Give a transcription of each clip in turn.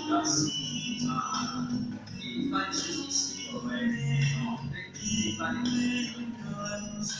咱啊，第三十四号的哦，第三十四。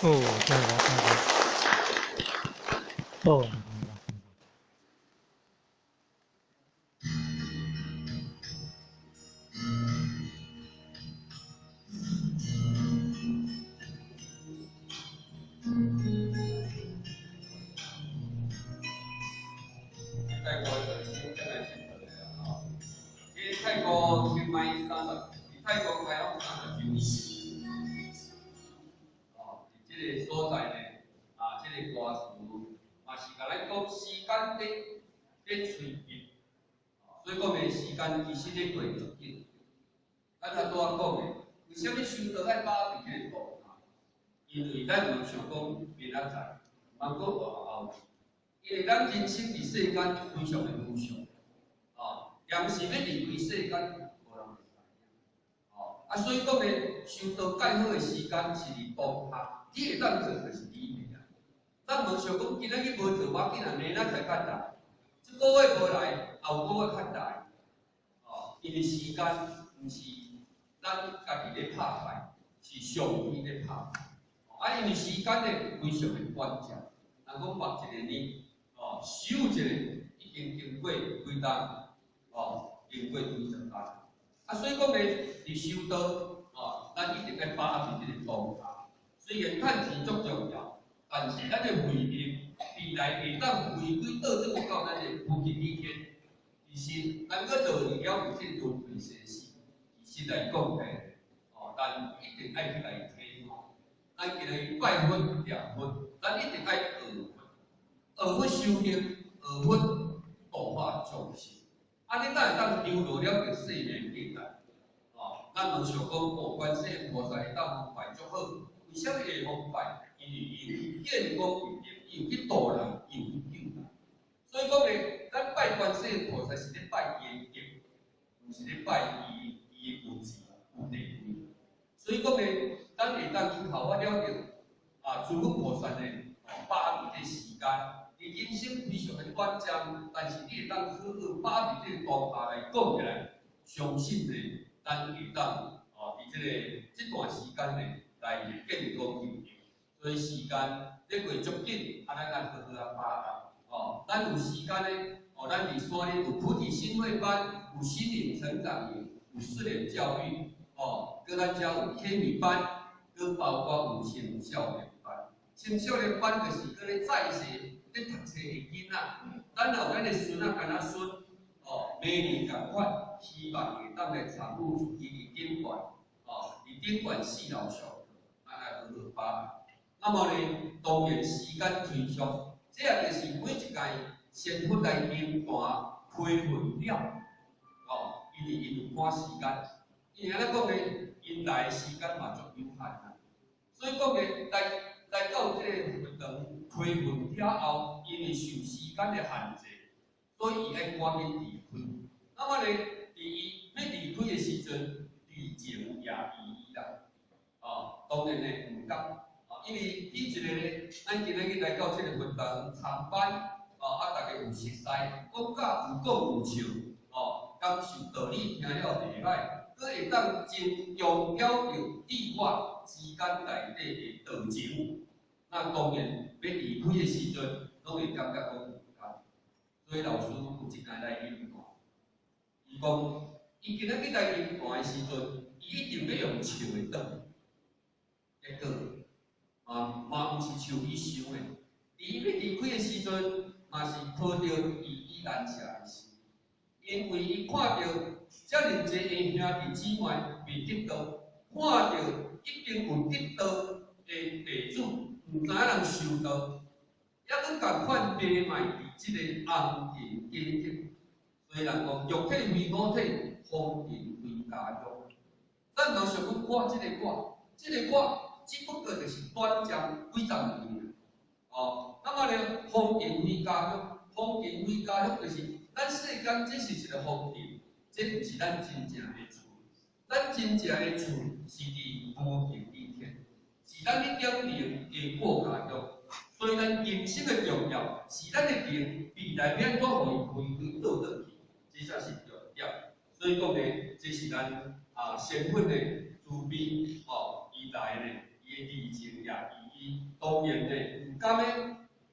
哦，真好，真好。哦。泰國清邁三十，泰國開放30周年。哦，佇這个所在呢，啊，這个歌詞嘛是共咱講時間咧催急，所以講呢，時間其實咧過足緊。咱頭拄仔講的，為啥物修道愛把握佇這個當下？因為咱毋想講明仔載，毋通閣往後。因為咱人生佇世間非常的無常。踮時欲離開世間，無人會知影。哦，啊，所以講呢，修道蓋好的時間是佇當下，你會當做就是你的啊。咱無想講今仔日無做，無要緊啊，明仔載較大。這个月無來，後个月較大。哦，因為時間毋是咱家己咧拍開，是上帝咧拍開。啊，因為時間呢非常的關鍵。人講目一个年，哦，手一个已經經過幾冬。哦，經過幾十冬，啊，所以講呢，佇修道，哦，咱一定愛把握佇這個當下。雖然趁錢足重要，但是咱的慧命未來會當回歸倒轉去到咱的菩提以天。其實，咱閣落去了有這個輪迴生死，其實來講呢，哦，咱一定愛去來體悟。咱咱今日拜佛念佛，咱一定愛學佛，學佛修行，學佛度化眾生。按呢才會當丟落了著生命價值。哦，咱毋想講哦，觀世音菩薩會當膜拜足好，為啥物會膜拜？因為伊有去見功為德，伊有去度人，伊有去救人。所以講咧，咱拜觀世音菩薩是咧拜伊的德，毋是咧拜伊的有錢有地位。所以講咧，咱會當去效法了著啊，諸佛菩薩呢，把握這時間，伊人生非常的短暫，但是你會當好好把握這個當下來講起來，相信呢，咱會當哦，佇這段時間呢，來建功立業。所以時間咧過足緊，啊，咱愛好好啊把握。哦，咱有時間呢，哦，咱佇山裡有菩提心慧班，有心靈成長營，有四聯教育，哦，閣咱遮有天語班，閣包括有青少年班。青少年班就是閣咧在世咧讀冊的囡仔，咱若有咱的孫仔干仔孫，哦，明年仝款，希望會當來參與伊佇頂懸，哦，佇頂懸四樓上課，咱愛好好把握。那麼呢，當然時間催促，這也就是每一屆仙佛來臨壇開運了，哦，因為𪜶有趕時間，因為按怎講呢？𪜶來的時間嘛足有限啊，所以講呢，來到這個佛堂開運了後，因為受時間的限制，所以伊愛趕緊離開。那麼呢，佇伊欲離開的時陣，離情也依依啦，哦，當然呢，毋甘。因為彼一個咧，咱今仔日來到這個佛堂參拜，哦，啊，逐家有熟似，講甲有講有笑，哦，感受道理聽了袂歹，閣會當真強調著你我之間內底的道情。那當然欲離開的時陣，攏會感覺講毋甘。所以老師有一擺來臨壇，伊講，伊今仔日來臨壇的時陣，伊一定欲用笑的轉去，結果，嘛嘛毋是像伊想的，佇伊欲離開的時陣，嘛是抱著依依難捨的心，因為伊看著遮爾濟的兄弟姊妹未得道，看著已經有得道的弟子，毋知影人修道，猶閣仝款迷迷佇這個紅塵假境。所以人講肉體非我體，風塵非家鄉。咱若想講我這個我，這個我。只不過就是短暫幾十年，哦，那麼呢，風塵非家鄉，風塵非家鄉就是咱世間這是一個風塵，這毋是咱真正的厝。咱真正的厝是佇無形之天，是咱彼點靈的過家鄉。所以咱今生的重要是咱的靈未來欲按怎予伊開開倒轉去，這才是重點。所以講呢，這是咱啊仙佛的慈悲，哦，伊來呢。伊的離情也依依，當然呢，毋甘的，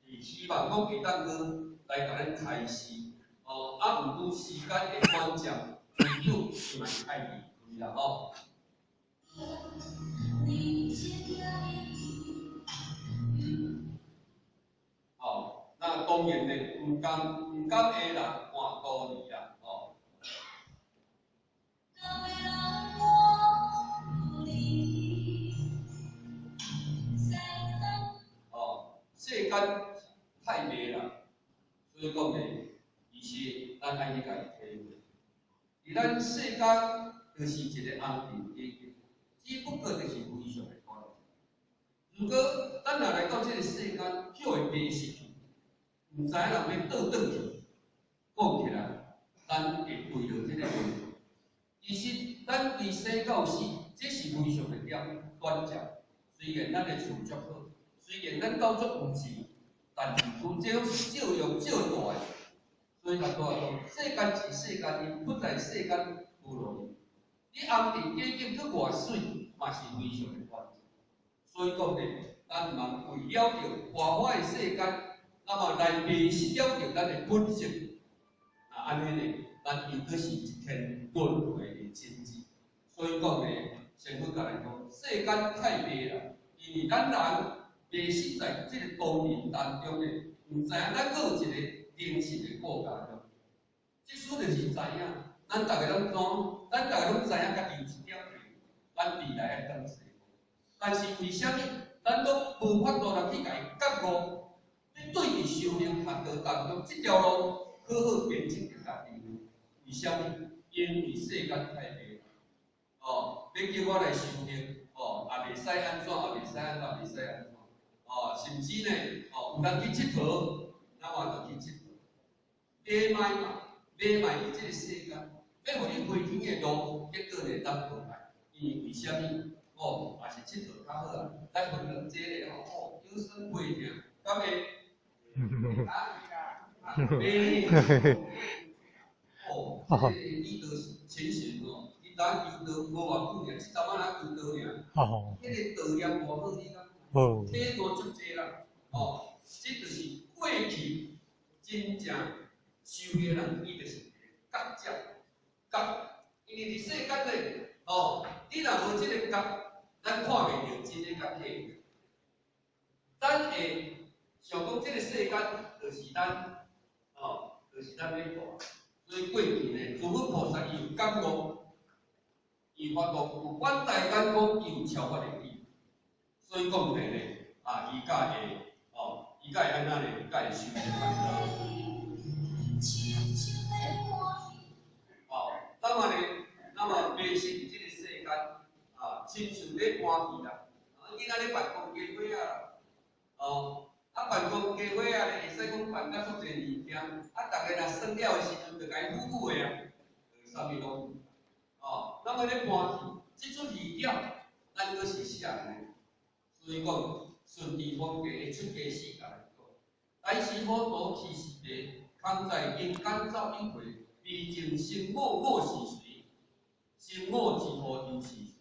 伊希望講會當閣來共咱開示，哦，啊，毋過時間的短暫，終究伊嘛是愛離開啦，吼。哦，那當然呢，毋甘的人換道理啦，吼。哦，世間太迷人，所以講呢，其實咱愛去共伊體會。佇咱世間就是一個紅塵假境，只不過就是非常的短暫。如果咱若來到這個世間，叫會迷失去，毋知影人欲倒轉去，講起來，咱會墜落這個輪迴。其實，咱對生到死，這是非常的短暫。雖然咱的厝足好，雖然咱兜足有錢，但是講這攏是照樣照大的。所以頭拄仔講，世間是世間因，不在世間無路用。你紅塵假境閣偌媠，嘛是非常的短暫。所以講呢，咱毋通為了著花花的世間，那麼來迷失了著咱的本性。若按呢呢，咱又閣是一天輪迴的真迹。所以講呢，仙佛共咱講，世間太迷啦，因為咱人迷失在這個多雲當中呢，毋知影咱閣有一個靈性的國家鄉。這事就是知影，咱逐家攏講，咱逐家攏知影家己有一點靈，咱未來愛轉世。但是為啥物咱咱攏無法度來去共伊覺悟。你對佇修行學道當中，這條路好好辨識著家己。為啥物？因為世間太迷。哦，欲叫我來修行，哦，也袂使按怎，也袂使按怎，袂使按怎。哦，甚至呢，哦，有人去𨑨迌，咱嘛就去𨑨迌。買賣嘛，買賣佇這個世間，欲予你飛天的路，結果呢，咱無愛。因為為啥物？哦，也是𨑨迌較好啊。咱分兩這個吼，哦，腰酸背疼，敢會？啊？袂。哦，這個伊就是前賢哦，伊當求道無偌久爾，這陣仔若求道爾。哦。彼個道業偌好，你敢？無。體悟足濟啦，哦，這就是過去真正修的人，伊就是覺者覺，因為佇世間咧，哦，你若無這個覺，咱看袂著真的佮假的。咱會想講這個世間就是咱，哦，就是咱欲蹛。所以過去呢，諸佛菩薩伊有感悟，伊發覺有遠大眼光，伊有超越的智。所以講咧，啊，伊才會，哦，伊才會按怎咧，才會修行。哦，那麼呢，那麼迷失佇這個世間，啊，親像咧搬戲啦，啊，囡仔咧辦公家伙仔啦，哦，啊，辦公家伙仔咧，會使講辦甲足濟物件，啊，逐家若耍了的時陣，就共伊舞舞的啊，啥物攏有，哦，那麼咧搬戲，這齣戲了，咱閣是啥呢？所以講，順治皇帝的出家史共咱講，來時佛陀去世地，空在人間走一回，迷情生我，我是誰？生我之後又是誰？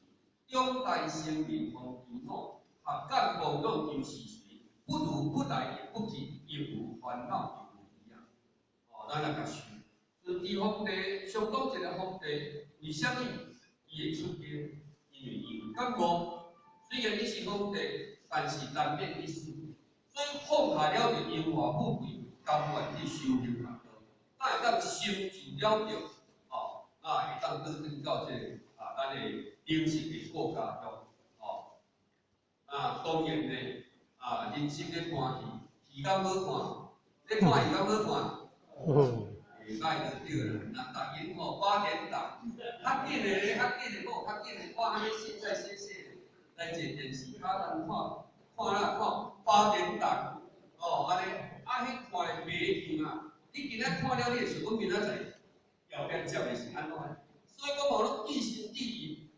長大成名方知我，合感妄想又是誰？不如不來亦不去，亦無煩惱亦無疑啊！哦，咱來共想，順治皇帝相當一個皇帝，為啥物伊會出家？因為伊有覺悟。雖然伊是皇帝，但是難免一死，所以放下了著榮華富貴，甘願去修行學道，才會當成就了著，哦，啊，會當轉轉到這個啊，咱的靈性的國家中，哦，啊，當然呢，啊，人生咧看戲，戲敢好看？咧看戲敢好看？哦。會使就對啦，若逐日吼八點檔，較緊的咧，較緊的好，較緊的，我按呢凊彩寫寫。來坐電視跤通看，看啦看八點檔，哦，按呢，啊，彼看的迷片啊，你今仔看了，你會想講明仔載後壁接的是按怎？所以講吼，攏記心記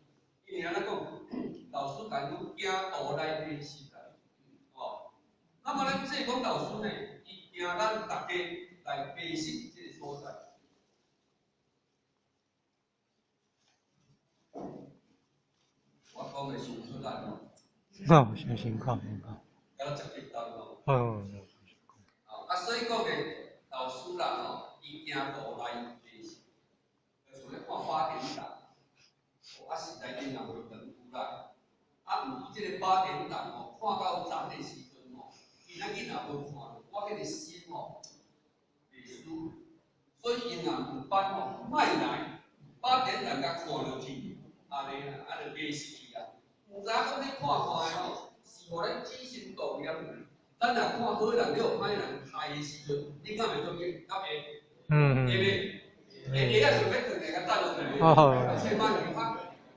憶，因為按怎講，老師共阮行路來迷失啊，哦，那麼咱濟公老師呢，伊驚咱逐家來迷失佇這個所在。我講的傷出力哦。哦，傷辛苦，辛苦。敢若接激動哦。哦。啊，所以講咧，老師啦吼，伊行路來迷失，就像咧看八點檔，啊，實在恁若袂長有啦。啊，毋過這個八點檔吼，看到昨的時陣吼，今仔日若無看著，我彼個心吼袂舒服，所以𪜶也有班吼，莫來八點檔共看落去，按呢啦，啊就迷失去啊。毋知影講你看看的吼，是予咱起心動念。咱若看好人了歹人害的時陣，你敢會做緊？敢會？嗯。會袂？會會啊，想欲轉來共等落來。哦。千萬別拍，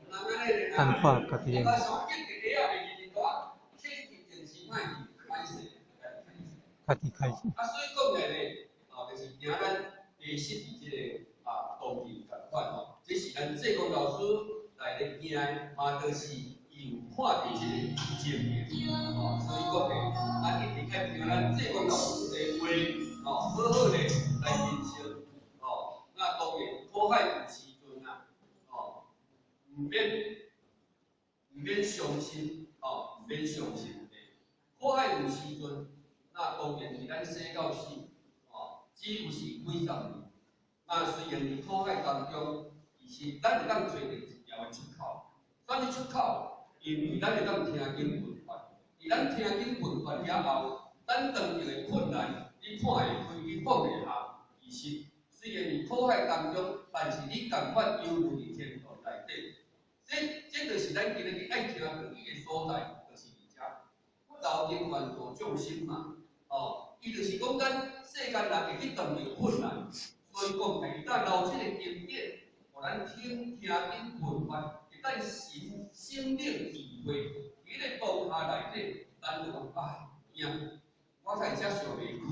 毋通按呢咧。看破家己的。啊，上緊個鞋仔袂記得帶，天氣電視歹去，歹勢，家己開始。啊，所以講來咧，啊，就是驚咱迷失佇這個啊途徑仝款吼。這是咱濟公老師來咧行的，嘛就是伊有看著這個情形，哦，所以講咧，咱一定愛聽咱濟公老師的話，哦，好好咧來認識，哦，那當然苦海有時陣啊，哦，毋免傷心，哦，毋免傷心。苦海有時陣，那當然是咱生到死，哦，只有是幾十年。那雖然佇苦海當中，其實咱會當揣著一條的出口。啥物出口？因為咱會當聽經聞法。佇咱聽經聞法了後，咱當著的困難，你看會開，你放會下。其實雖然佇苦海當中，但是你仝款猶如佇天堂內底。這就是咱今日愛聽道理的所在，就是佇遮。頭前萬度眾生嘛，哦，伊就是講咱世間人會去當著困難，所以講會當留這個經典，予咱聽聽經聞法，會當心心領意會，佇彼個當下內底，咱就講啊，驚，我才會遮想袂開，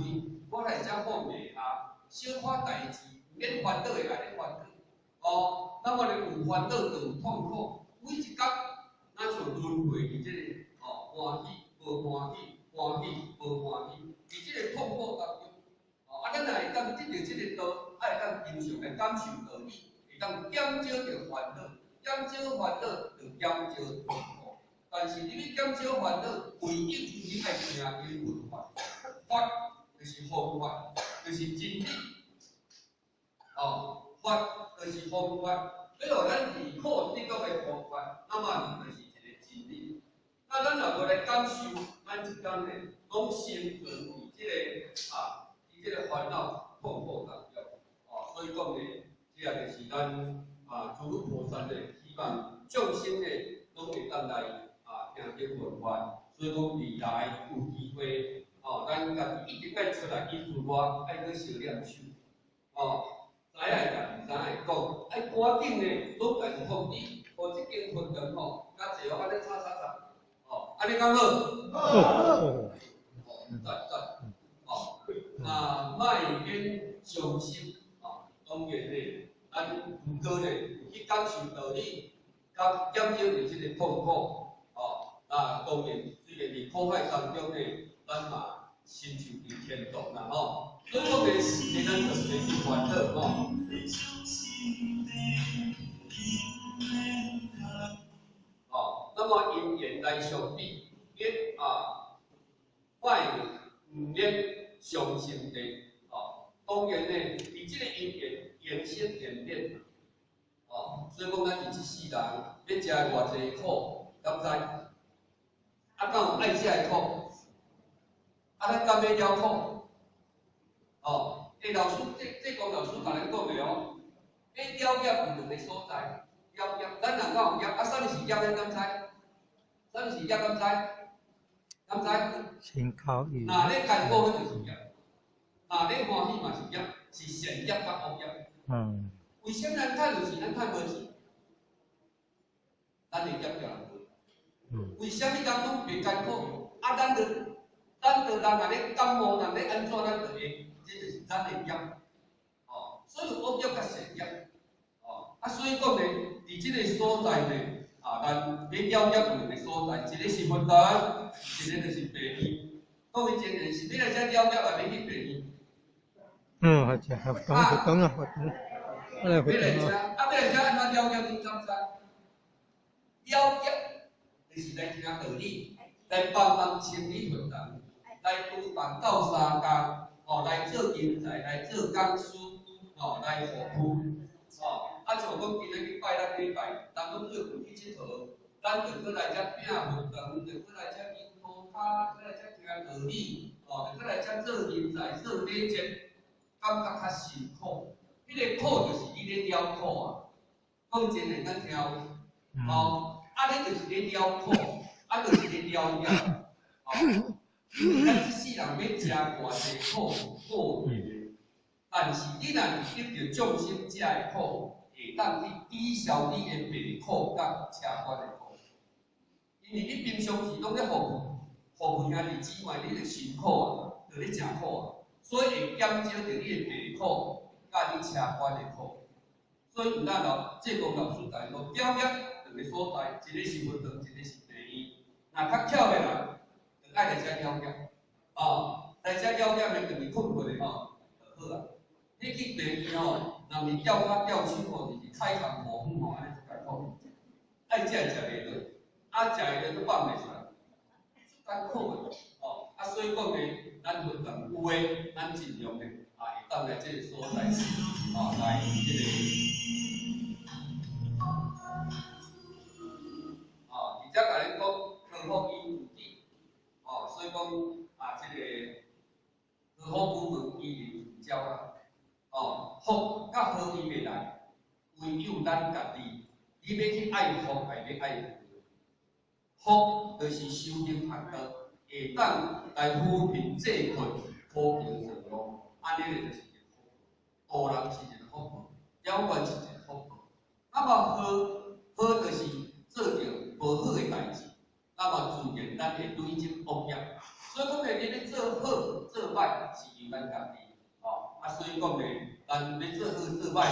我才會遮放袂下，小可代誌毋免煩惱的來咧煩惱，哦，那麼咧有煩惱就有痛苦，每一工咱像輪迴佇這個哦歡喜無歡喜，歡喜無歡喜，佇這個痛苦當中，哦，啊，咱若會當得著這個道，啊，會當經常來感受道理，會當減少著煩惱，減少煩惱就減少痛苦。但是你欲減少煩惱，唯一你愛聽經聞法，法就是方法，就是真理。哦，法就是方法，欲予咱離苦得樂的方法，那麼就是一個真理。那咱若無來感受，咱一工呢，攏生存佇這個啊，佇這個煩惱痛苦當中。哦，所以講呢，這個就是咱啊，諸佛菩薩呢，希望眾生呢，攏會當來啊聽經聞法。所以講未來有機會，哦，咱家己一定愛出來去出外，愛去修煉手，哦。知影會知影會講，愛趕緊呢，攏家己通知，予這間佛堂吼，較濟哦，按呢吵吵吵，哦，按呢敢好？好。哦，讚讚，哦，啊，莫免傷心，哦，當然呢，咱毋過呢，有去感受道理，佮減少著這個痛苦，哦，啊，當然，雖然佇苦海當中呢，咱嘛親像佇天堂啦，吼。所以講呢，時間咱就是去煩惱，吼。哦，那麼因緣來相比，一啊，莫毋免傷心的，哦，當然呢，佇這個因緣緣生緣滅，哦，所以講咱佇這世人欲食偌濟苦，敢知？啊，敢有愛食的苦？啊，咱敢欲了苦？哦，欸，老師，這這公老師共咱講的哦，欲了業有兩個所在，了業，咱人敢有業？啊，啥物是業？咱敢知？啥物是業？敢知？敢知？身口意。若咧艱苦，彼就是業；若咧歡喜嘛是業，是善業佮惡業。為啥物咱趁有錢，咱趁無錢？咱的業叫人無。為啥物人攏袂艱苦？啊，咱就人若咧感冒，人咧按怎，咱就會，這就是咱的業。哦，所以有惡業佮善業。哦，啊，所以講呢，佇這個所在呢，啊，咱欲了業有兩個所在，一個是佛堂，一個就是病院。各位真人是欲來遮了業，抑欲去病院？嗯，好食，佛堂，佛堂啊，佛堂，我來佛欲來遮，堂啊。啊，欲來遮按怎了業？恁知毋知？了業就是來聽道理，來幫忙清理佛堂，來廚房鬥相共，哦，來做人才，來做講師，哦，來服務，哦，啊，像講今日去拜咱禮拜，人攏做去𨑨迌，咱就閣來遮摒佛堂，就閣來遮求塗跤，閣來遮聽道理，哦，就閣來遮做人才、做禮節，感覺較辛苦。彼個苦就是你咧了苦啊。講真的，咱聽有，哦，啊，你就是咧了苦，啊，就是咧了業，哦。因為咱這世人欲食偌濟苦是過的，但是你若是得著眾生食的苦，會當去抵消你的病苦佮車關的苦。因為你平常時攏咧服務，服務兄弟姊妹，你就辛苦啊，就咧食苦啊，所以會減少著你的病苦佮你車關的苦。所以有咱老濟公老師共講，了業兩個所在，一個是佛堂，一個是病院。若較巧的人，就愛來遮了業，哦，來遮了業的，轉去睏睏的吼，就好啊。你去病院吼，人是吊跤吊手吼，就是開膛破腹吼，按呢足艱苦。愛食會食袂落，啊，食會落閣放袂出來，足艱苦的，哦。啊，所以講呢，咱佛堂有的，咱盡量呢，啊，會當來這個所在，哦，來這個。哦，佇遮共咱講，康復醫有理，哦，所以講啊，這個康復部門醫療聚焦啊，哦，福佮好伊袂來，唯有咱家己，你欲去愛福，抑欲愛禍？福就是修行學道，會會當來扶貧濟困、鋪平道路，按呢就是一個福報。渡人是一個福報，了願是一個福報。那麼好，好就是做著無好的代誌，那麼自然咱會累積惡業。所以講咧，你欲做好做歹是由咱家己，哦。啊，所以講咧，咱欲做好做歹，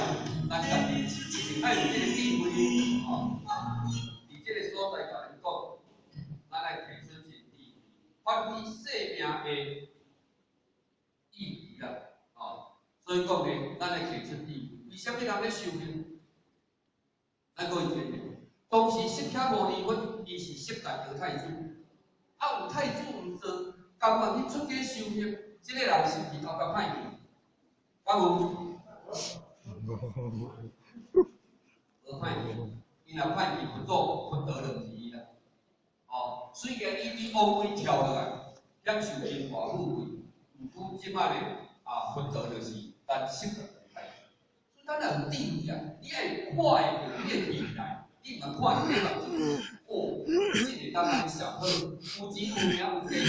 咱家己一定愛有這個智慧，哦。佇這個所在共咱講，咱愛提出一個智慧，發揮生命的意義啦，哦。所以講咧，咱愛提出智慧。為啥物人咧修行？咱閣會記得，當時釋迦牟尼佛伊是釋達得太子，啊有太子毋做，甘願去出家修行，這個人是毋是頭殼歹去？敢有？無歹去，伊若歹去佛祖，佛陀就毋是伊啦。哦，雖然伊佇王位跳落來，享受榮華富貴，毋過這擺咧啊，佛陀就是咱釋達得太子。所以咱若有智慧啊，你愛看會著你的未來，你毋通看佇咧目睭。哦，這個當然上好，有錢有名有地位，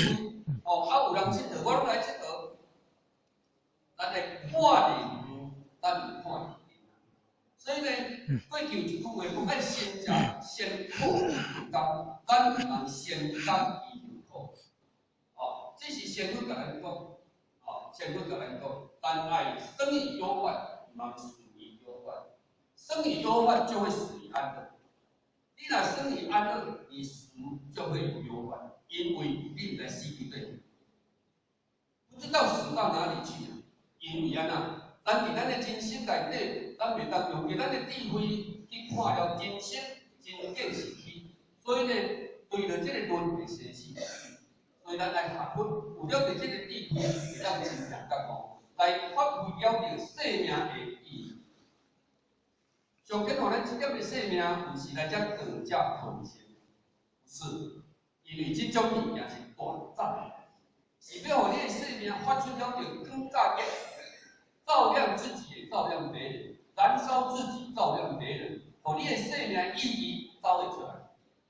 哦，啊有人𨑨迌，我攏來𨑨迌。咱來看佇，咱毋看佇。所以呢，過去有一句話講，愛先食先苦後甘，咱毋通先甘伊就苦。哦，這是仙佛共咱講，哦，仙佛共咱講，咱愛生於憂患，毋通死於憂患。生於憂患就會死於安樂。你若生於安樂，你死就會有憂患，因為你毋知死佇佗，不知道死到哪裡去啊！因為按怎？咱佇咱的人生內底，咱袂當用咱的智慧去看了人生真見是虛，所以呢，對著這個輪迴生死，所以咱愛學佛，有了著這個智慧，會當真正覺悟，來發揮了著生命的意義。上緊予咱這點的生命，毋是來遮做食睏穿，不是，因為這種物件是短暫的，是欲予你的生命發出了著光甲熱，照亮自己，也照亮別人，燃燒自己，照亮別人，予你的生命意義走會出來。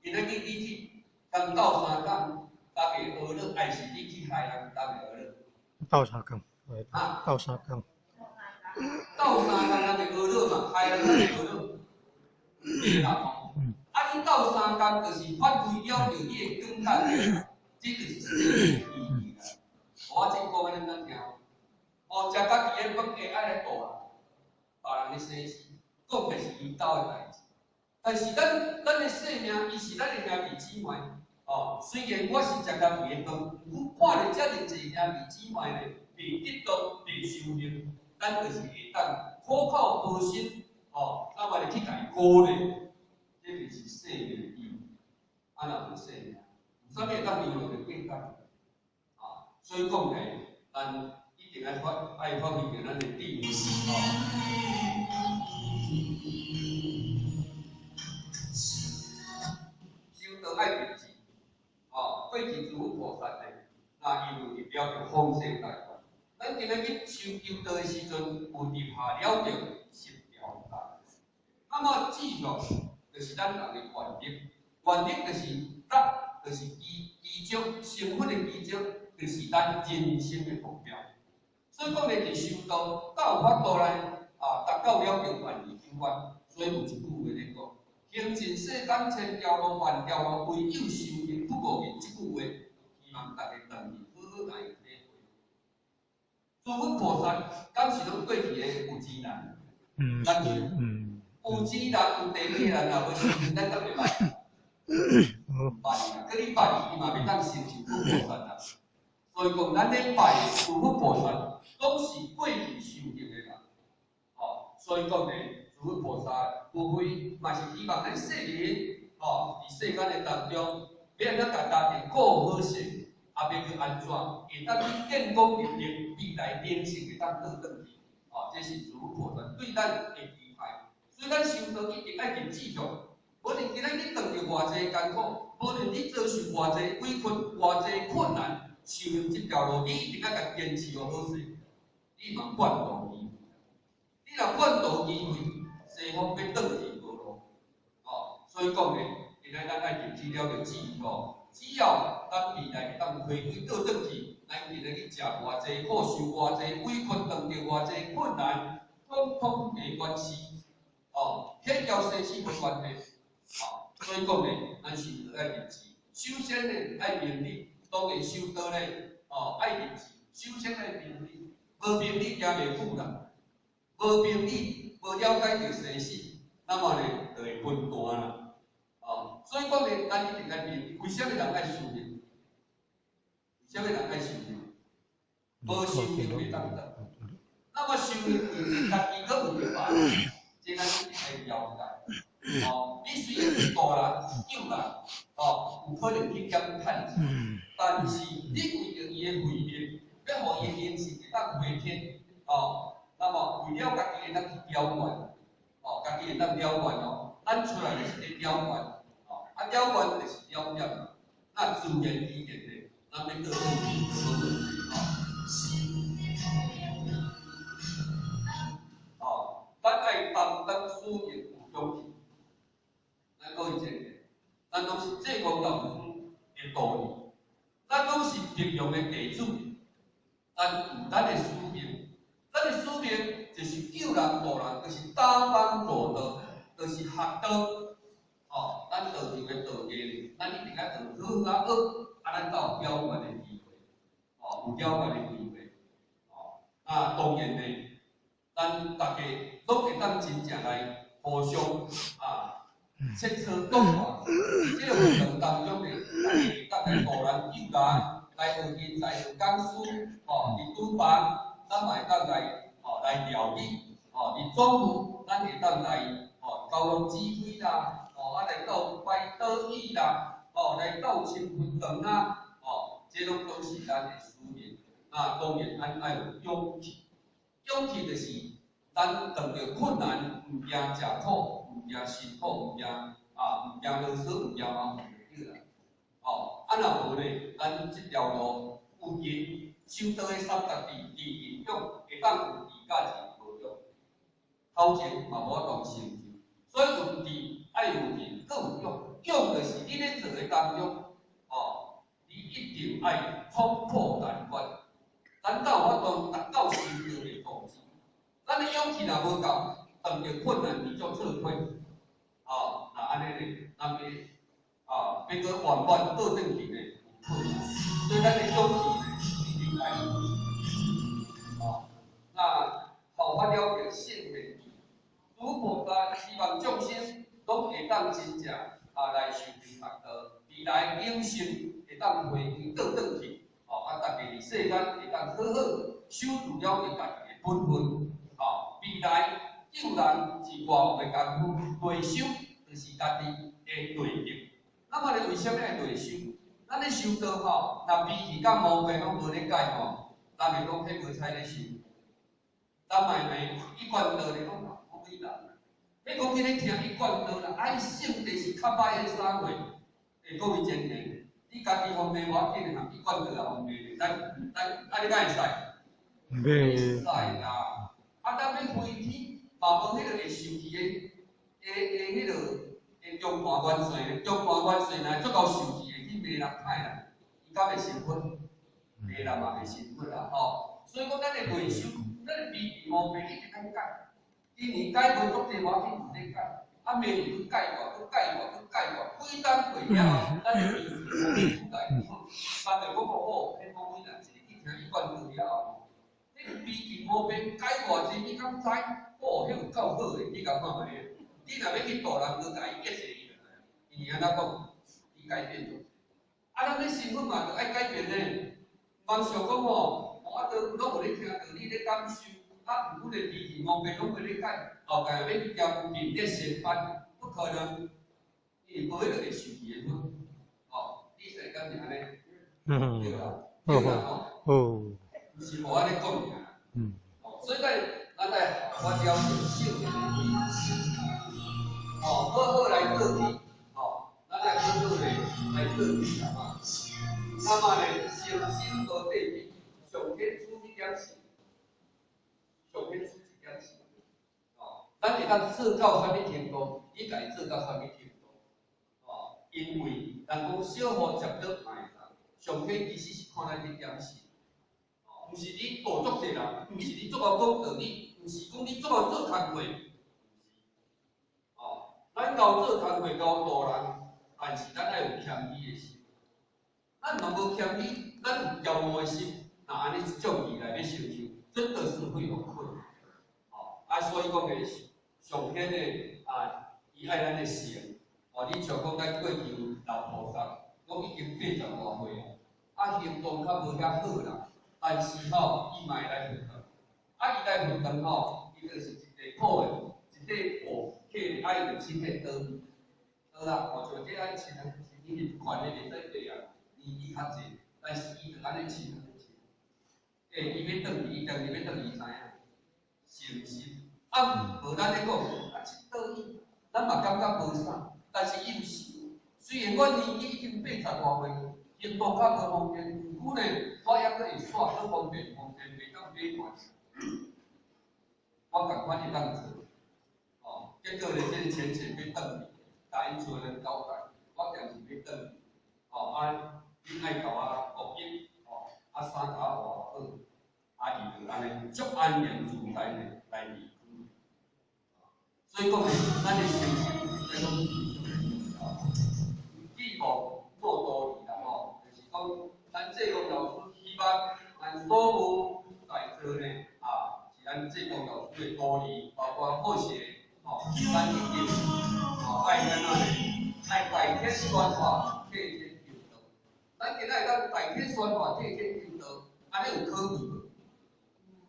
今仔日你去共鬥相共，大家學樂，還是你去害人，大家學樂？鬥相共，鬥相共。鬥相共，人會學樂嘛？害人會學樂，對啦吼。啊，你鬥相共就是發揮了著你的光甲熱，這就是生命意義啦。我這講安呢敢聽？哦，食家己的飯會愛來渡人，別人的生死，講的是𪜶兜的代誌。但是咱的生命，伊是咱的兄弟姊妹。哦，雖然我是食家己的飯，毋過看著遮爾濟兄弟姊妹咧，袂得道，袂修行，咱就是會當苦口婆心，哦，那麼咧去共伊鼓勵，這就是生命的意義。啊，若無生命，有啥物會當利用著簡單？啊，所以講咧，咱一定愛發揮著咱的智慧，哦。修道愛立志，哦，過去諸佛菩薩咧，那伊有入了著方誓大願。咱今仔日修求道的時陣，有入下了著十條願。那麼志向就是咱人的願力，願力就是力，就是基礎，成佛的基礎，就是咱人生的目標。所以講咧，佇修道，才有法度來啊，達到了著願意久願。所以有一句話咧講：行盡世間千條路萬條路，唯有修行不五印。這句話，希望大家轉去好好來體會。諸佛菩薩，敢是攏過去的有錢人？咱有錢人有地位的人，若無修行，咱敢會拜？拜啊！閣你拜伊，伊嘛袂當成就佛菩薩啊。所以講，咱咧拜諸佛菩薩，攏是過去修行的人。哦，所以講咧，諸佛菩薩無非嘛是希望咱世人，哦，佇世間的當中，欲按怎共家己顧好勢，啊，欲去按怎，會當去建功立業，未來人生會當倒轉去。哦，這是諸佛菩薩對咱的期待。所以咱修道一定愛立志向，無論今仔日遇著偌濟艱苦，無論你遭受偌濟委屈、偌濟困難，修行這條路，你一定愛共堅持予好勢，你毋通半途而廢。你若半途而廢，西方欲轉去無路。哦，所以講咧，今仔咱愛立志。立志了著志吼，只要咱未來會當回歸倒轉去，咱今日去食偌濟苦，受偌濟委屈，碰著偌濟困難，統統沒關係。哦，天橋生死無關係。哦，所以講呢，咱是愛立志。首先呢，愛明理，當然修道呢，哦，愛立志。首先愛明理，無明理行袂久啦。無明理，無了解著生死，那麼呢，就會分段啦。哦，所以講呢，咱一定愛明理。為啥物人愛修行？為啥物人愛修行？無修行袂當得。那麼修行為家己閣有辦法，這咱一定愛了解。哦，你雖然是度人、救人，哦，有可能去減趁錢，但是你為著伊的慧命，欲予伊的靈性會當回天，哦，那麼為了家己會當去了願，哦，家己會當了願哦，咱出來就是咧了願，哦，啊了願就是了業，那自然而然的，咱欲倒轉去無問題，哦。哦，咱愛擔當使命有勇氣。咱講以前，咱攏是濟公老師的徒兒，咱攏是白龍的弟子，咱有咱的使命，咱的使命就是救人度人，就是搭幫助道，就是學道。哦，咱道場的道藝，咱一定愛學好好啊學，啊，咱才有表現的機會，哦，有表現的機會，哦，啊，當然呢，咱大家攏會當真正來互相啊。切磋講話，佇這個活動當中呢，會當來度人救人，來學人才、學講師，吼，佇廚房，咱嘛會當來，吼，來料理，吼，佇總務，咱會當來，吼，交通指揮啦，吼，啊來鬥擺桌椅啦，吼，來鬥清分堂啦，吼，這攏總是咱的使命。啊，當然，咱愛有勇氣，勇氣就是咱碰著困難，毋驚食苦。毋驚辛苦，毋驚啊，毋驚囉嗦，毋驚麻煩就對啦。哦，啊若無呢，咱這條路有仁修道的三角智，智仁勇會當有智佮仁無勇，頭前嘛無法度成就。所以有智愛有仁，閣有勇，勇就是你咧做的當中，哦，你一定愛衝破難關，咱才有法度達到修道的宗旨。咱的勇氣若無夠，碰著困難，你就撤退，哦，那按呢呢，咱欲啊，欲閣圓滿倒轉去呢，有困難，所以咱的勇氣呢，一定愛有。哦，那好發了著聖言義，諸菩薩希望眾生攏會當真正啊來修行學道，未來永生會當回歸倒轉去，哦，啊，大家佇世間會當好好守住了著家己的本分，哦，未來。救人是大王的功夫，內修就是家己的內力。那麼咧，為啥物愛內修？咱咧修道吼，若脾氣佮毛病攏無咧改吼，人會講彼無彩咧修。咱嘛會罵一貫道咧講講幾人？彼講去咧聽一貫道啦，啊，性地是較歹的啥貨？欸，各位前贤，你家己方便無要緊的，一貫道也方便，咱啊，你敢會使？袂使啦！啊，咱欲飛天。嘛無彼個會受氣的彼個的中華元帥，中華元帥若足夠受氣的去罵人歹啦，伊敢會成佛？罵人嘛袂成佛啦吼。所以講，咱的內修，咱的脾氣毛病一定愛改。今年改無足濟，無要緊，有咧改。啊，明年閣改偌，閣改偌，閣改偌，幾冬過了後，咱的脾氣毛病愈來愈好。別個講好，彼講幾若一個去聽一貫道了後，彼個脾氣毛病改偌濟，你敢知？哦，彼有夠好的，你共看覓？你若欲去度人，閣共伊激一下，伊就按怎講？伊改變咗。啊，咱咧身份嘛，著愛改變呢。毋通想講吼，我都攏無咧聽道理咧感受，啊，毋阮的脾氣毛病攏袂咧改，後蓋欲去兼認得仙班，不可能，因為無彼個會受氣的份。哦，你說敢是按呢？對啦，對啦吼。毋是無按呢講爾。哦，所以咱咱來發了聖言的意，哦，好好來做起，哦，咱來好好的來做起啦嘛。那麼呢，誠心無對比，上天出一點錢，上天出一點錢，哦，咱會當做到啥物程度，你共伊做到啥物程度，哦，因為人講小雨接倒嘛會使，上天其實是看咱咧點心，毋是你度足濟人，毋是你足夠講道理，毋是講你足夠做工課，毋是。哦，咱夠做工課，夠度人，但是咱愛有謙虛的心。咱若無謙虛，咱有驕傲的心，那按呢這種義來欲成就，真的是會有困難。哦，啊，所以講的上天的啊，伊愛咱的誠。哦，你像講咱過去老菩薩，攏已經80外歲啊，啊行動較無遐好啦，但是吼，伊嘛會來佛堂。啊，伊來佛堂吼，伊就是一塊布的，一塊布，客啊，伊就穿彼刀，刀啦，哦，像這按穿啊，伊是懸的袂使爬啊，年紀較濟，但是伊就按呢穿，按呢穿。欸，伊欲轉去，伊當日欲轉去，知影？誠心，啊，無咱咧講，啊，這倒椅，咱嘛感覺無啥。但是伊毋是，雖然我年紀已經80外歲，行動較無方便，毋過呢，我猶閣會煞閣方便方便，袂當買斷。我仝款會當做，哦，結果咧，這個淺淺欲轉去，共𪜶厝的人交代，我定是欲轉去，哦，啊，恁愛共我國語，哦，啊，衫共我換好，啊，伊就按呢足安寧自在呢來離開。所以講呢，咱的誠心在講。寄望做道理啦吼，就是講，咱濟公老師希望咱所有在座呢，啊，是咱濟公老師的徒兒，包括好學，吼，咱一定，吼，愛按怎呢？愛代天宣化，替天求道。咱今仔會當代天宣化，替天求道，按呢有可貴無？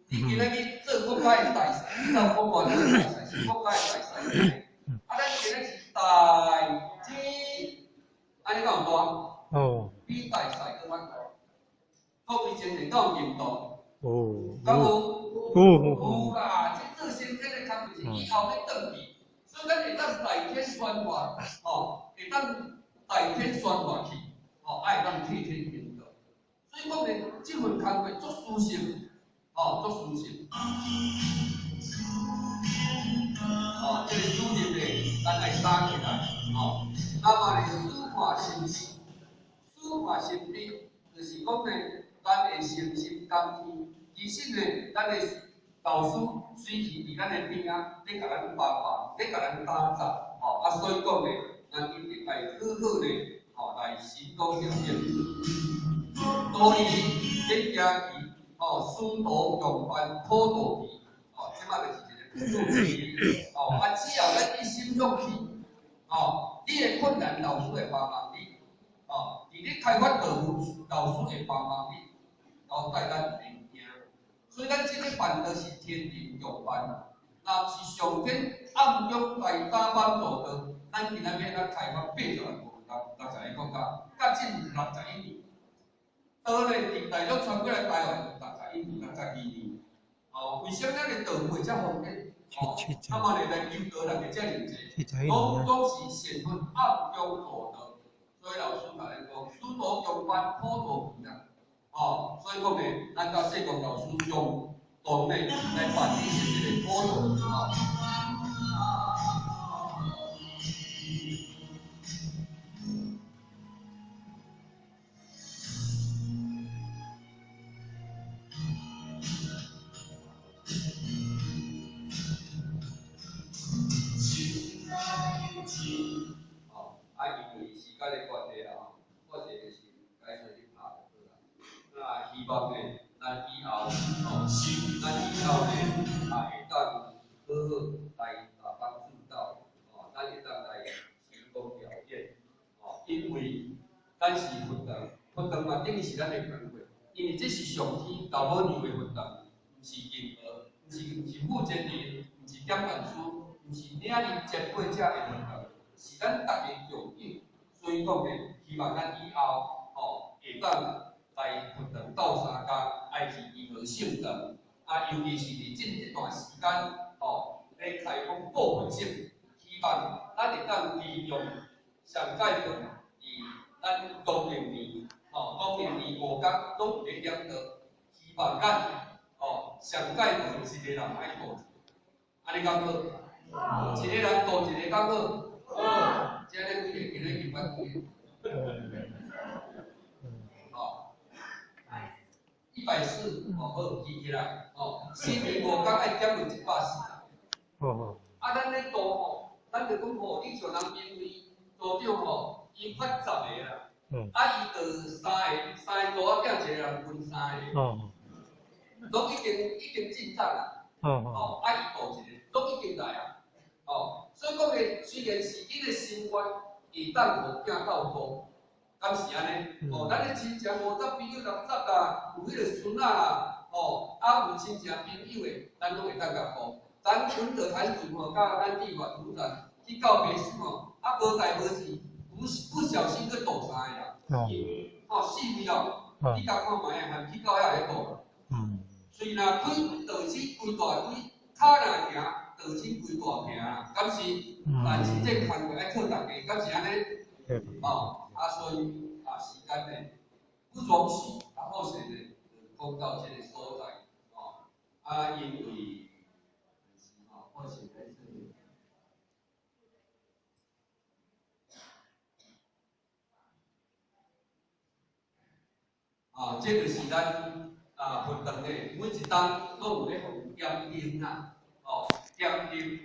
你今仔去做國家的大使，你到國外做大使，是國家的大使。啊，咱今仔是代天。按呢敢有大？哦。比大使閣較大。各位前人敢有認同？哦。敢有？有。有啦，這做先天的工課是以後欲轉去，所以咱會當代天宣化，吼，會當代天宣化去，吼，愛當替天行道。所以講呢，這份工課足殊勝，吼，足殊勝。哦，這個主任呢，咱愛打起來，吼。那麼呢，思看心悲，思看心悲，就是講呢，咱會誠心感天。其實呢，咱的老師隨時佇咱的邊仔，咧共咱幫忙，咧共咱打雜，吼。啊，所以講呢，咱一定愛好好呢，吼，來行動表現。徒兒咧行去，吼，師徒共辦普渡期，吼，這擺就是一個普渡期，吼，啊，只要咱一心向去，吼，你的困難老師會幫忙你，吼，佇咧開發道路，老師會幫忙你，交代咱毋免驚。所以咱這个辦道是天人共辦，若是上天暗中來打板做道，咱今仔欲按怎開發80外個六十個國家，甲進61年。道咧，佇大陸傳過來台灣61年、62年。哦，為啥咱的道會遮方便？哦，啊嘛咧來求道人會遮爾濟，攏總是善分暗中助道，所以老師共咱講，師徒共辦普渡期啦。哦，所以講呢，咱佮濟公老師共同呢來辦理這個普渡哦。哦，啊，因為時間的關係啦，吼，我這個是該做去拍就好啦。那希望呢，咱以後，吼，咱以後呢，啊，會當好好來啊幫助到，吼，咱會當來提供條件，吼，因為咱是佛堂，佛堂嘛等於是咱的工課，因為這是上天老母娘的佛堂，毋是銀行，毋是負責人，毋是點辦師，毋是領人接過者的佛堂，是咱逐家共有。所以講呢，希望咱以後，吼，會當來佛堂鬥相共，愛去義和聖堂，啊，尤其是佇這段時間，吼，咧開放部分省，希望咱會當利用上蓋份佇咱農曆年，吼，農曆年五工攏佇咧點道，希望咱，吼，上蓋份一個人愛度一個，按呢敢好？一個人度一個敢好？好。一這咧幾个？今日100幾个？哦，140，哦好，記起來，哦，四年五工愛減落140啦。啊，咱咧度吼，咱就講吼，你像人因為組長吼，伊發10個啦，啊，伊就三个，三個查某囝一個人分三個，攏已經進帳啦。哦，啊，伊度一个，攏已經來啊。哦，所以講咧，雖然是恁的心願會當予囝鬥多，敢是按呢？哦，咱的親情50朋友60啊，有彼个孫仔啦，哦，啊有親情朋友的，咱攏會當共顧。咱阮著坦主吼，佮咱立法組長去告別式吼，啊無代無誌，不小心去渡三个啦。哦，四位哦，你共看覓啊？去到遐咧渡。喙若開，道親規大堆；跤若行，道親規大坪啊，敢是？但是這工課愛靠大家，敢是按呢？哦，啊，所以啊，時間呢不容許，啊，好勢呢，就講到這個所在，哦，啊，因為是吼，我是來這裡。啊，這就是咱啊佛堂的每一冬攏有咧予檢驗啦，哦，檢驗。